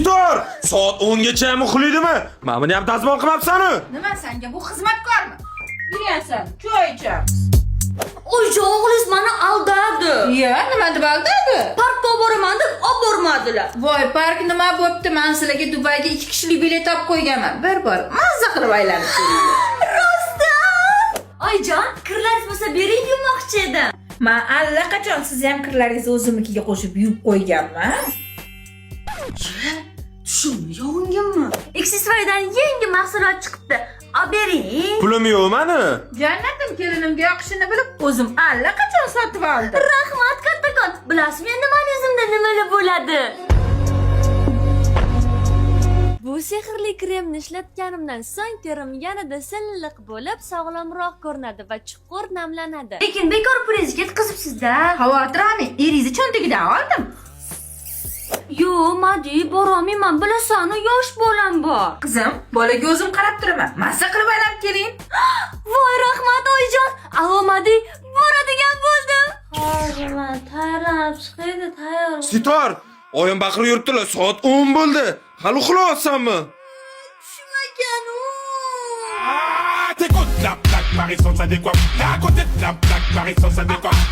Sitor! Soat 10 gacha ham uxlaydimi? Mana buni ham dazmol qilmabsan-u. Nima sanga, bu xizmatkormi? Yurgansan, choy ichamiz. O'sha o'g'lingiz mani aldadi. Iya, nima deb aldadi? Parkka olib boraman deb olib bormadilar. Voy, park nima bo'pti? Men sizlarga Dubayga 2 kishilik bilet olib qo'yganman. Bir bor mazza qilib aylanib kelinglar. Rostdan? Oyijon, kirlaringiz bo'lsa bering, yuvmoqchi edim. Men allaqachon sizni ham kirlaringizni o'zimnikiga qo'shib yuvib qo'yganman. Tushimmi, yog'inganmi? Xisvaydan yangi mahsulot chiqibdi. Olib bering. Pulim yo'q mani. Jannatim, kelinimga yoqishini bilib, o'zim allaqachon sotib oldim. Rahmat kattakon. Bilasizmi endi mani yuzimda nimalar bo'ladi? Bu sehrli kremni ishlatganimdan so'ng terim yanada silliq bo'lib, sog'lomroq ko'rinadi va chuqur namlanadi. Lekin bekor pulingizni ketkazibsiz-da. Xavotir olmang, eringizni cho'ntagidan oldim. Yo'q, Madi, borolmayman. Bilasan-u, yosh bolam bor. Qizim, bolaga o'zim qarab turaman. Mazza qilib aylanib keling. Voy, rahmat, oyijon. Alo, Madi, boradigan bo'ldim. Hozir man tayyorlanib chiqaydi, tayyor. Sitor! Oyim baqirib yuribdilar. Soat 10 bo'ldi. Hali uxlayapsanmi? Tushmagan u. Ah, t'écoutes la plaque, Marie-Sans, ça décoiffe. À côté de la plaque, Marie-Sans, ça décoiffe.